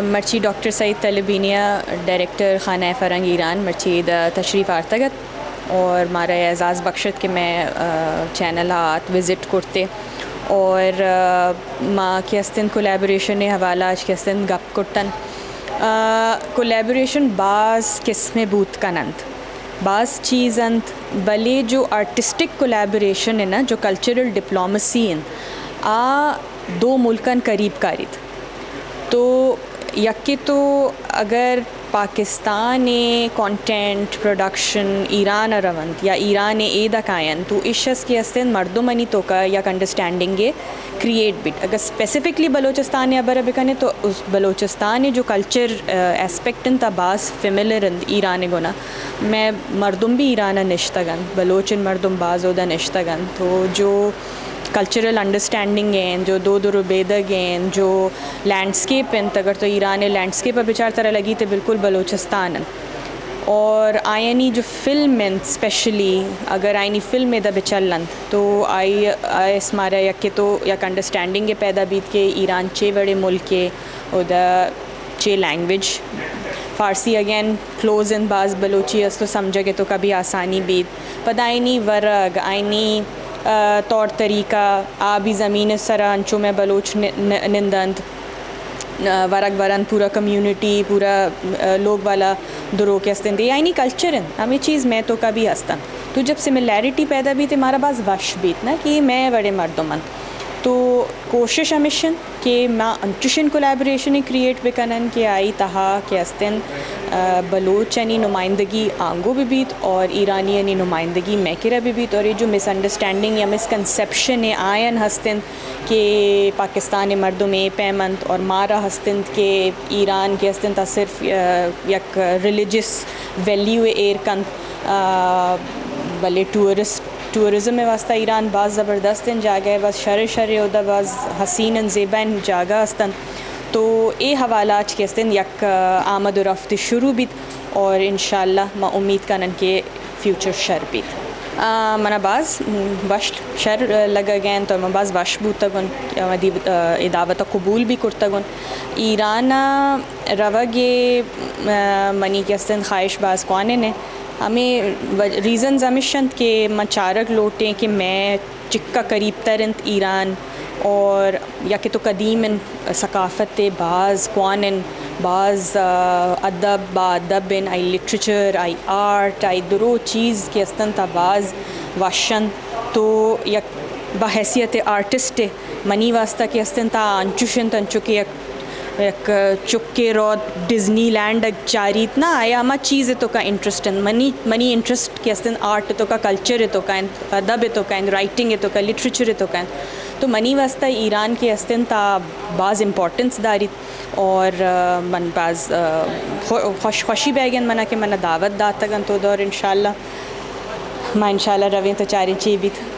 مرچی ڈاکٹر سعید طلبینیا، ڈائریکٹر خانہ فرہنگ ایران، مرچی ادا تشریف آرتگ ات اور مارا اعزاز بخشت کہ مئے چینل ءَ آت، وزٹ کرتے اور ما کہ استن کولیبوریشن ءِ حوالہ اچ کہ استن گپ کٹن۔ کولیبوریشن باز قسمے بوت کن انت، باز چیز انت، بلے جو آرٹسٹک کولیبوریشن ہے نا، جو کلچرل ڈپلومسی انت، آ دو ملکن قریب کاریت۔ تو یکے تو اگر پاکستان ءِ کانٹینٹ پروڈکشن ایران ءَ رونت یا ایران ءَ ایدا کاینت، تو ایش است کہ استن مردمانی توکا یک انڈرسٹینڈنگ کریئیٹ بیت۔ اگر اسپیسیفکلی بلوچستان ءِ حبر ءَ بکنے تو اس بلوچستان ءِ جو کلچر ایسپیکٹ انت، آ باز فیملر انت ایران ءِ گونا۔ مئے مردم بھی ایران ءَ نشتگ انت، بلوچ مردم باز اودا نشتگ انت، تو جو کلچرل انڈرسٹینڈنگ ہیں، جو دود و ربیدگ ہیں، جو لینڈسکیپ انت، اگر تو ایران ءِ لینڈسکیپ ءَ بچار ترا لگی تے بالکل بلوچستان انت۔ اور آیانی جو فلم انت، اسپیشلی اگر آیانی فلم ادا بچل انت تو آئی، آئی اس مارا یکے تو یک انڈرسٹینڈنگ پیدا بیت کہ ایران چے وڑے ملکے، اودا چے لینگویج، فارسی اگین کلوز انت، باز بلوچی است تو سمجھگ ءِ توکا بھی آسانی بیت۔ پدا آیانی ورگ، آیانی، آ، طور طریقہ، آ بھی زمین ءِ سرا انچو مئے بلوچ ن-، ن-، نندنت۔ آ، ورگ ورن پورا کمیونٹی، پورا، آ، لوگ والا درو کہ است انت، اے آیانی کلچر انت، ہمے چیز مئے توکا بھی است انت۔ تو جب سملیرٹی پیدا بیت، مارا باز وش بیت نا کہ اے مئے وڑیں مردم انت۔ تو کوشش ہمیش انت کہ ما انچوشیں کولیبوریشن کریئیٹ بکنن کہ آئی تہا کہ است انت، آ، بلوچانی نمائندگی آنگو بہ بیت اور ایرانیانی نمائندگی مئے کرا بہ بیت، اور اے جو مس انڈرسٹینڈنگ یا مسکنسپشن آیان ہست انت کہ پاکستان ءِ مردم اے پیم انت اور مارا ہست انت کہ ایران کہ ہست انت، آ صرف، آ، یک ریلیجس ویلیو ءَ ایر کنت، آ، بلے ٹورسٹ، ٹورزم ءِ واسطہ ایران باز زبردست انت، جاگہ ءَ باز شر شر، اودا باز حسین انت، زیبائیں جاگہ است انت۔ تو اے حوالہ اچ کہ است انت یک، آ، آمد و رفت شروع بیت اور انشاءاللہ ما امید کنن کہ فیوچر شر بیت۔ آ، منا باز، م، وش شر لگگ انت اور من باز وش بوتگن، آ، ودی، آ، اے دعوت قبول بھی کرتگن۔ ایران ءَ روگ ءِ، آ، منی کہ است انت خواہش باز کوانن انت۔ ہمے و-، ریزنز ہمیش انت کہ من چارگ لوٹیں کہ مئے چکا قریب تر انت ایران، اور یکے تو قدیم انت، ثقافت ءِ باز کوان انت، باز، آ، ادب، با ادب انت، آئی لٹریچر، آئی آرٹ، آئی درو چیز کہ است انت، آ باز وش انت۔ تو یک بحیثیت آرٹسٹ ءَ منی واسطہ کہ است انت، آ انچوش انت، انچو کہ یک یک چکے روت ڈزنی لینڈ ءَ چاریت نا، آیا ہما چیز ءِ توکا انٹرسٹ انت۔ منی، منی انٹرسٹ کہ است انت آرٹ ءِ توکا، کلچر ءِ توکا انت، ادب ءِ توکا انت، رائٹنگ ءِ توکا، لٹریچر ءِ توکا انت۔ تو منی واسطہ ایران کہ است انت، آ باز امپورٹنس داریت اور، آ، من باز، آ، خو-، خوش، خوشی بیگ انت منا کہ منا دعوت داتگ انت تو دور انشاءاللہ۔ ما انشاءاللہ رویں تو چاریں چی بیت۔